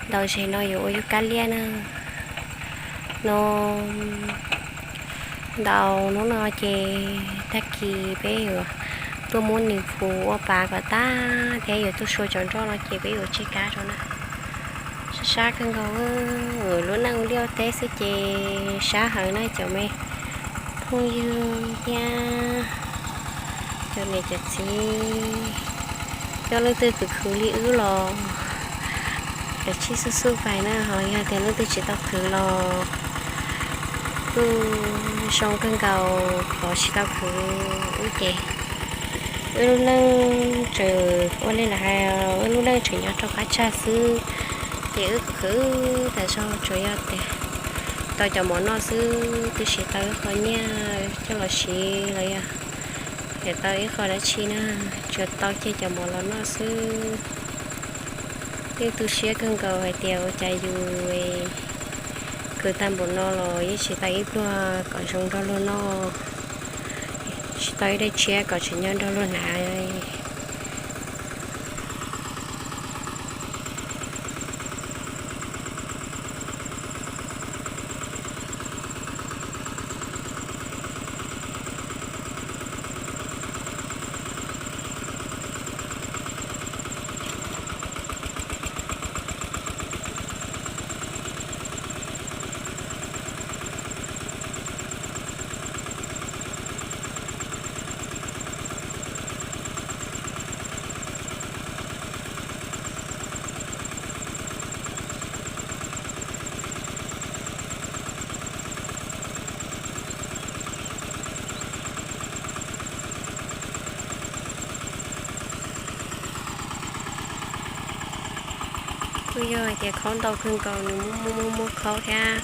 Ntaus zes no yuav ua yub kab liaj na. No, ntaus hnub no ces tag kis peb yuav tuaj muab nws phuv ua pas kom tag thiab yuav tuaj sua cov nroj no ces peb yuav tseb kab rau na. Sab sab kawg nkaus, lub neej ua liaj ua teb xwb ces sab heev na cov me phooj ywg thiab cov niam cov txiv. Yog leej twg khwv khwv li wb los kav tsij xub xub pais na, ho yog tias leej twg tsis tau khwv los kuj zoo kawg nkaus qhov tsis tau khwv wb ces. Wb lub neej tseem ua li lawv hais, wb lub neej tseem nyob rau qab tsag xwb, ces wb khwv tas zog tsuas yog tias tau cov mov noj xwb, twb tsis tau ib qho nyiaj coj los siv los yog tau ib qho dab tsi na, tsuas tau kiag cov mov los noj xwb. Yeej tu siab kawg nkaus hais tias ua cas yus khwv tag npaum no los yeej tsis tau ib pluag kom zoo nrog luag noj, tsis tau ib daim tshiab kom tseem nyob nrog luag hnav. Kuj yog hais tias khaub ntau kawg nkaus nws muaj muaj muaj muaj khaub thiab.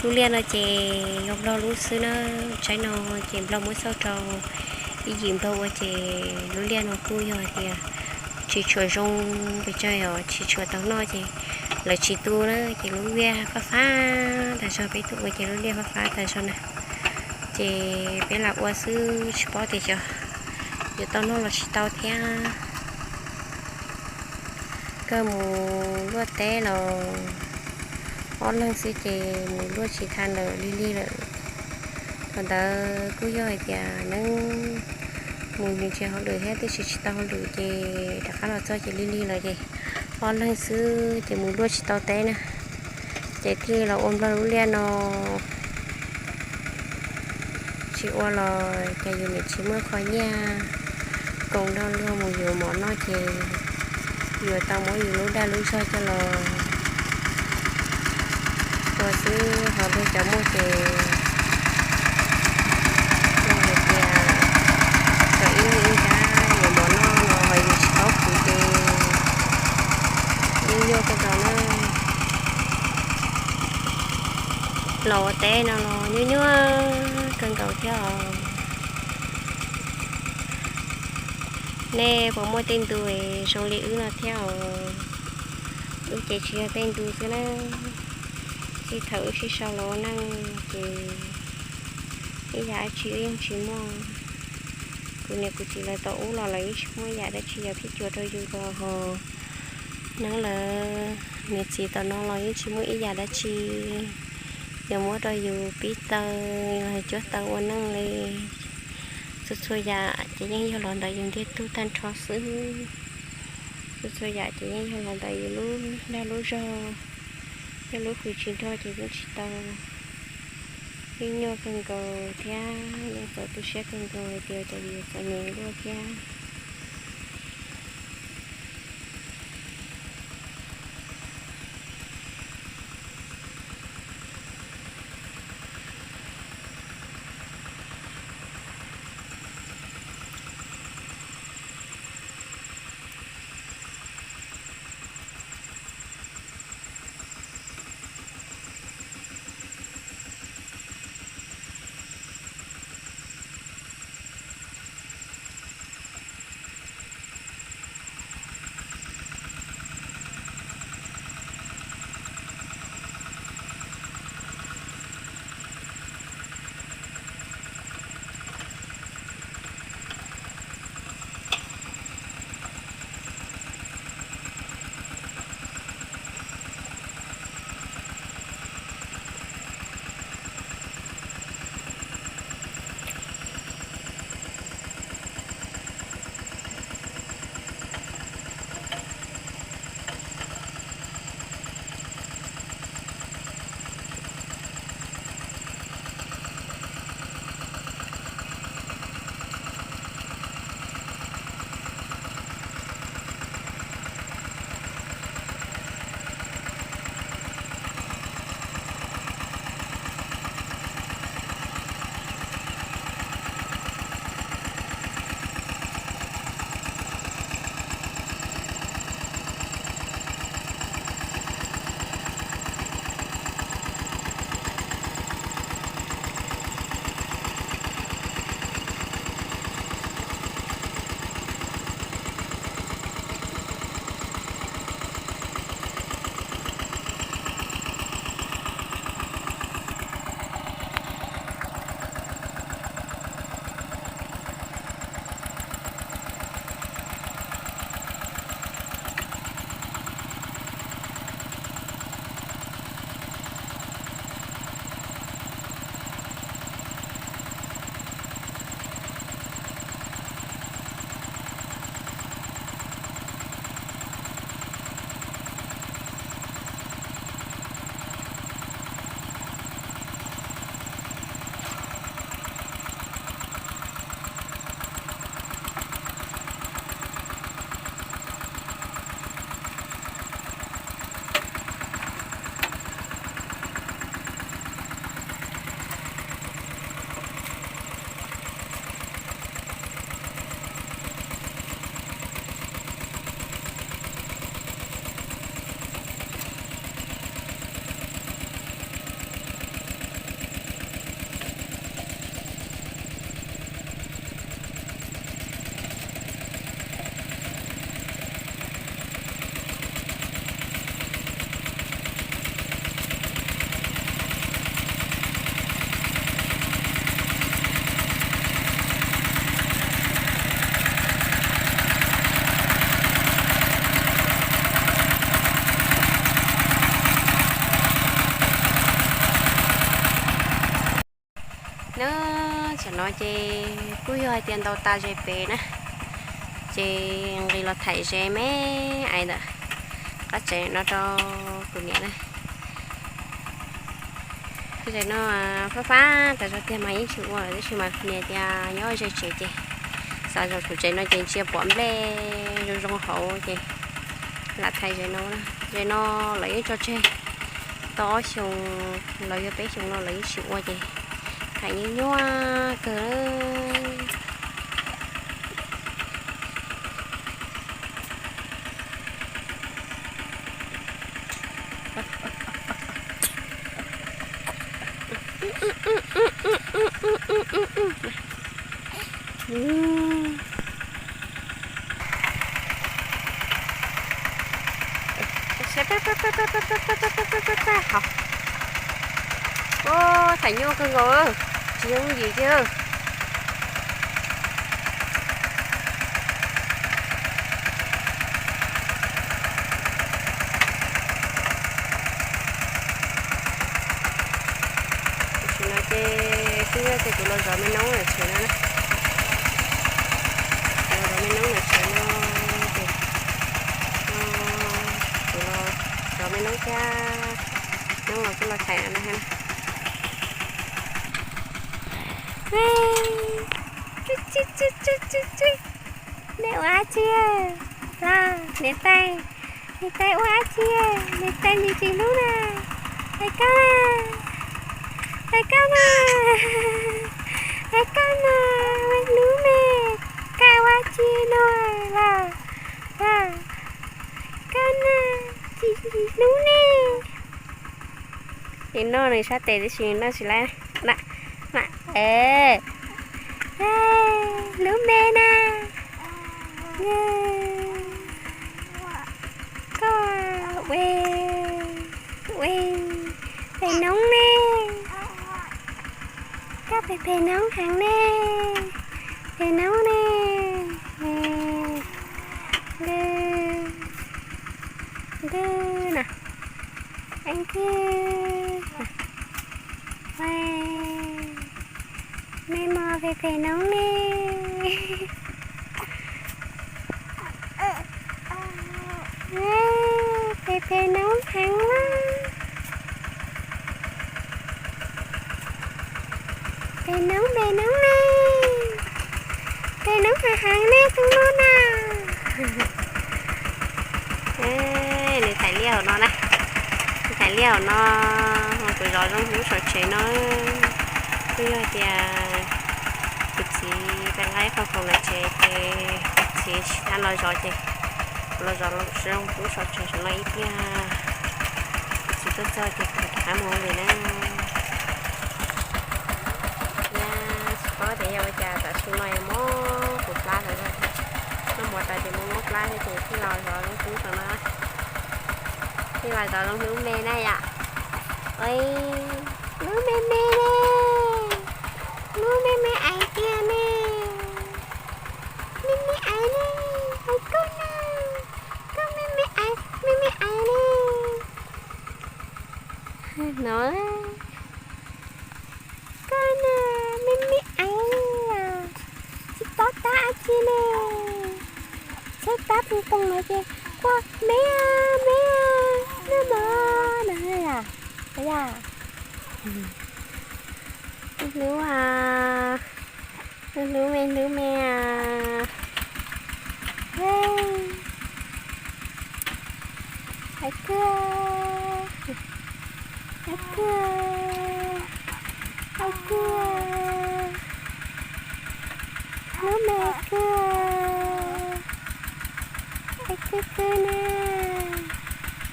Lub liaj no ces yog nplog lub xwb na, tsaib no ces nplog muab xauj rau ib yim nplog ua ces lub liaj no kuj yog hais tias tsis tshua zoo pes tsawg os, tsis tshua tau noj ces lawv tsis tu na ces lub liaj fab fab tas zog, peb tuaj ua ces lub liaj fab fab tas zog na. Ces peb lam ua xwb tsis paub tias xyov yuav tau noj los tsis tau thiab. Kawg mus luaj teb los ob leeg xwb ces mus luaj tsis tau lawm, lig lig lawm. Thaum ntawd kuj yog hais tias neeb mus ntsia hauj lwm thiab twb tsis tsis tau hauj lwm ces rov qab los txog ces lig lig lawm ces ob leeg xwb ces mus luaj tsis tau teb na. Ces thiaj li los ua nplog lub liaj no. Tsis ua los cas yus niam tsis muaj qho nyiaj koom nrog luag mus yuav mov noj ces yuav tau muab yus lub dag lub zog coj los ua xwb, ho luag cov muaj ces luag hais tias kom ib leeg ib nrab yuav mov noj los ho yus tsis paub khwv ces yeej nyuaj kawg nkaus na. Los ua teb no los nyuaj nyuaj kawg nkaus thiab os. Nej puas muaj tej ntu zoo li wb no thiab os? Wb ces tsis yog tej ntu xwb na, txij thaum wb sib sau los ua neej ces ib yam dab tsi wb yeej tsis muaj. Kuv niam kuv txiv lawv tau ub los lawv yeej tsis muaj ib yam dab tsi yuav phij cuam rau yus los ho neeb lawv niam txiv tom no los yeej tsis muaj ib yam dab tsi yuav muab rau yus pib taw los cuab taw ua neej li. Txhua txhua yam ces yeej yog los ntawm yus ntiag tug tag nrho xwb. Txhua txhua yam ces yeej yog los ntawm yus lub dag lub zog, yog lub hws tsis nrog ces yeej tsis tau. Yeej nyuaj kawg nkaus thiab yeej txaus tu siab kawg nkaus hais tias cas yus txom nyem luaj thiab. Tam no ces kuj yog hais tias ntaus tas ze pem na, ces nqis los thaim ze me ais ntawm qab tsev no rau kuv niam na. Ze no fab fab tas zog tiag mas yeej tsis ua lawm, tab sis mas kuv niam tias nyob ze tsev ces xav zov kuv tsev no ces ntsia pom nplej zoo zoo hauv ces lam thaim ze no. Ze no lawv yeej tso tseg tau ob xyoos los yog peb xyoos no lawv yeej tsis ua ces thaim nyuaj nyuaj kawg. Thaim nyuaj kawg nkaus, tsis yooj yim kiag. Tam sim no ces kuj yog tias kuv los zov me noob ntawm tsev no na. Kuv los zov me noob ntawm tsev no ces kuv los zov me noob thiab, noob los kuj los thaim no na. Niam ua dab tsi? Los niam tais, niam tais ua dab tsi? Niam tais ntsis tsis hlub na. Hais koj na, hais koj na, hais koj na, me hlub me, koj ua dab tsi no los, los, koj na, tsis tsis hlub ne. Nws noj nws sab tes tib si, nws noj tsis laib na. Hlub me na. Koj ua, ua pem noob ne. Koj pem pem noob heev ne. Pem noob ne. Ntws, ntws no. Eeb kig. Me mos pem pem noob ne. Pem pem noob heev na. Pem noob pem noob ne. Pem noob heev heev ne tus no na. Nws thaim liaj hauv no na. Nws thaim liaj hauv no, kuv zov zoo hlub saum tsev no. Kuj yog tias kuv txiv peb nqa ib qho khoom ntawm tsev ces kuv txiv tsis tau los zov ces kuv los zov zoo hlub saum tsev saum no ib pliag. Kuv txiv tuaj txog ces kuv rov qab mus ua lwm na. Nyab tsis paub tias yog ua cas tam sim no yuav muab kuv plab lawm. Noj mov tas ces muab muab plab thiab ces thiaj los zov zoo hlub saum no. Thiaj los zov zoo hlub me na yom. Ua, hlub me me ne. Hlub me me aiv tiag ne. Me me aiv ne. Aiv koj na. Koj me me aiv, me me aiv ne. No, koj na, me me aiv, tsis paub tab dab tsi ne. Txhob tab phoov phoov no ces quaj me me, noj mov no yom. Yom, hlub, hlub me hlub me. Aiv koj, aiv koj, aiv koj, hlub me koj. Aiv koj koj na,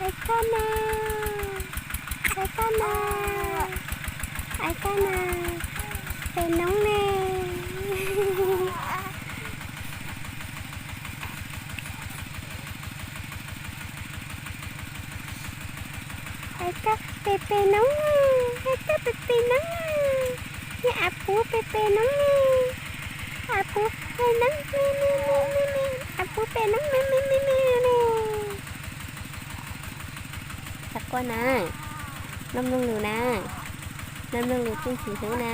aiv koj na, aiv koj na, aiv koj na, pem noob ne. Aiv koj pem pem noob ne, aiv koj pem pem noob ne, me av puv pem pem noob ne, av puv pem noob, me me me me me, av puv pem noob me me me me ne. Txhob quaj na, noj mloog lus na, noj mloog lus txuj ntxhiv hlub na.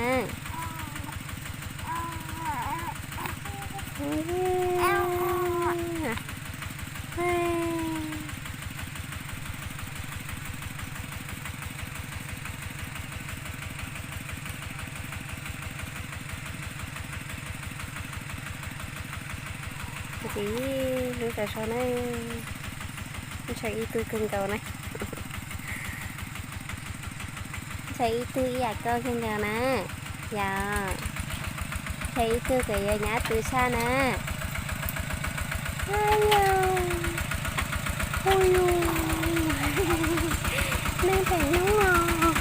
Ntxiv hnub tas sau na, ntshaw ib tug kawg nkaus na. Ntshaw ib tug ib yam koj kawg nkaus na. Yog, ntshaw ib tug kom yuav nyab tw tshaj na. Ay yog, hu yus, neeg pem hnub os.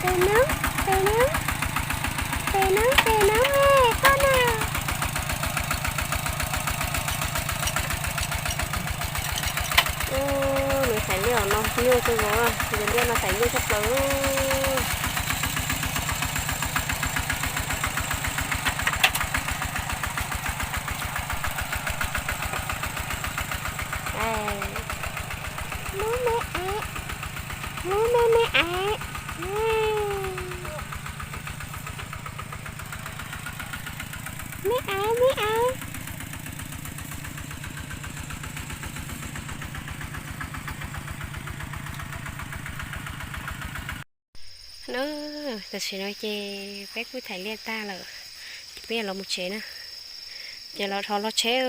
Pem hnub, pem hnub, pem hnub, pem hnub me koj na. Nws xaiv liaj no nyuaj kawg nkaus, tus liaj no xaiv nyuaj tshaj plaws. Lub me ev, lub me me ev, me ev, me ev. No, tam sim no ces peb kuj thaiv liaj tag lawm, ces peb yuav los mus tsev na. Ces los dhos los tsheb,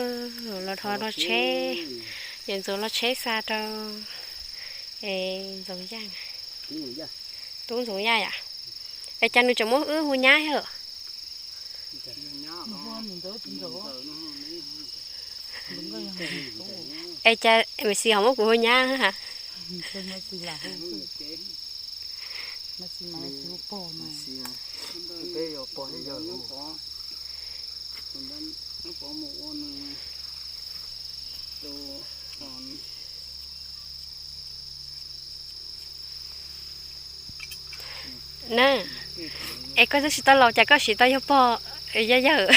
los dhos los tsheb, ces Ntxoov los tsheb xa rau Ntxoov Yaj, Tub Ntxoov Yaj yom. Es cas nws tseem muab wb hu nyab thiab? Es cas Maiv Xis ho muab kuv hu nyab? Na, es koj twb tsis tau laus cas koj siv tau yawg pog, yawg yawg.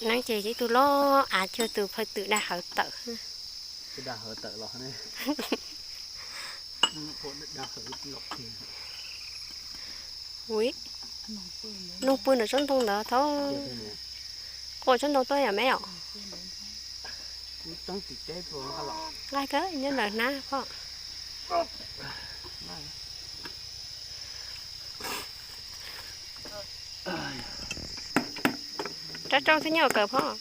Neeb ces ib tug loj av cuag tus phawj twm dag hawv tawm. Ui, noog pw ntawm tsob ntoo ntawd thaub. Quaj tsob ntoo tuaj yam me os. Nqaij kawg nyob ntawm hnab pom. Rab rooj thiab nyob kawg pom.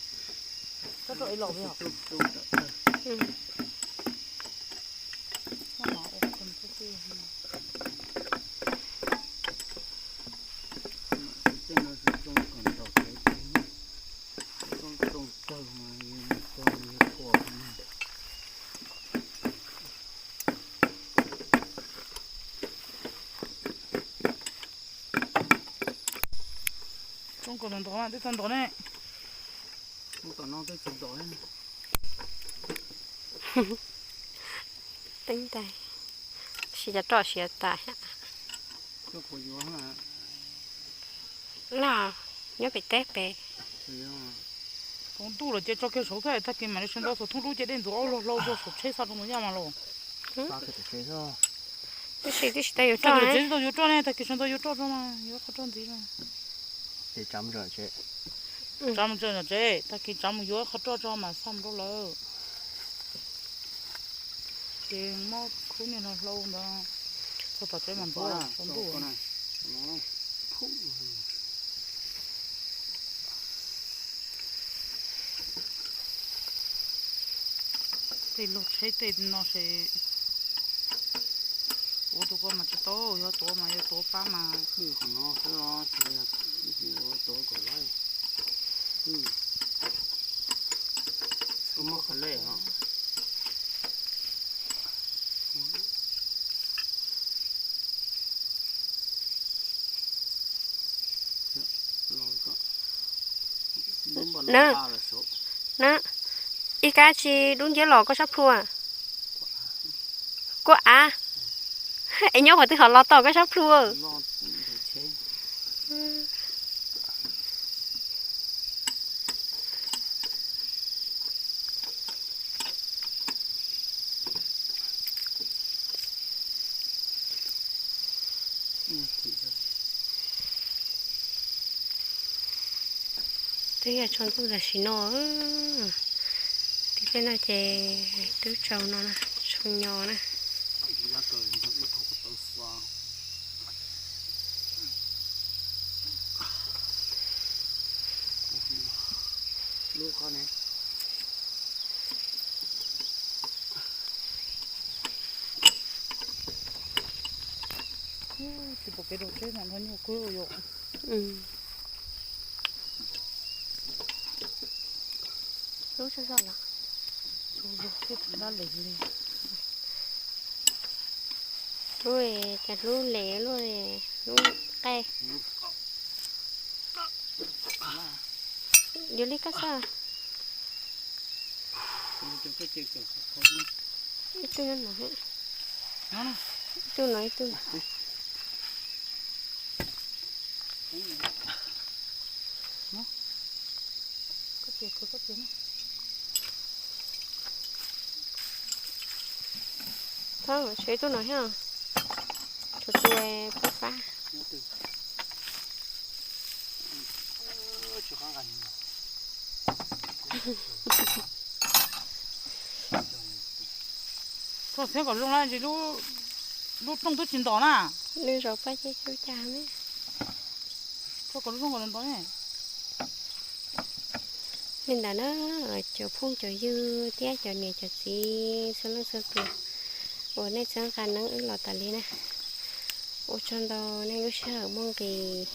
Tsob ko ntov mas twb tau ntov ne. Teeb tais, siav cov roj siav tas. Laj, nyob pem teb pem. Tsaus ntuj lawm ces tso kiag saum thiab, tag kis mam li sawv ntxov thaum thoob dub ces dej ntxuav ob log hlau rau saum tsheb xa rau ntawm yaj mas los. Tib si tib si tau yuav roj, tib si tau yuav roj ne, tag kis sawv ntxov yuav roj tso mas yuav qhov roj ntxiv no. Tsav mus tsev, tag kis tsav mus yuav qhov roj tso mas xa mus rau lawm. Ces muab khub niag hlau ntawd txog tom tsev mas ntxuav tsaus ntuj. Tej log tsheb tej no ces ua tus ko mas tsis tau, yog tuav mas yog tuav pab mas. Qhov no xwb os, tsis yog tuav kom lawm. Koj muab qhov lej os. Na, na, ib kab tsi dub nciab los koj sab plhu. Kuab av. Es nyob qhov twg ho los tau koj sab plhu? Twb yog tsaus ntuj tam sim no, tib pliag no ces twb tsaus no na, tsaus nyo na. Tsis pom kev rau tsheb na, nrog nyuj kub yom. Hlub zog zog los? Zog zog thiab dab li li. Hlub, cas hlub lem luaj, hlub qe. Yuav li koj xwb. Ib tug no, ib tug no, ib tug no. Thov tshuav ib tug no thiab. Tshuav tus pab fab. Txhob txheeb kom zoo na, lub rooj twb tsis ntom na. Nws zaum paj ceg cub cas ne. Txhob kom lub rooj kom ntom ne. Li ntawd na, cov phooj cov ywg thiab cov niam cov txiv txhua leej txhua tus uas nej txhawb nqa neeb wb los tas li na, ua tsaug ntau nej lub sij hawm muaj nqis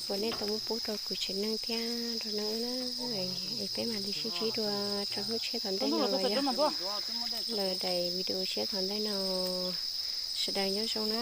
uas nej tau muab pub rau kuv tsev neeg thiab rau neeb wb na. Es peb mam li sib ntsib dua rau hnub tshiab tom ntej no los yog lawm daim video tshiab tom ntej no. Sawv daws nyob zoo na.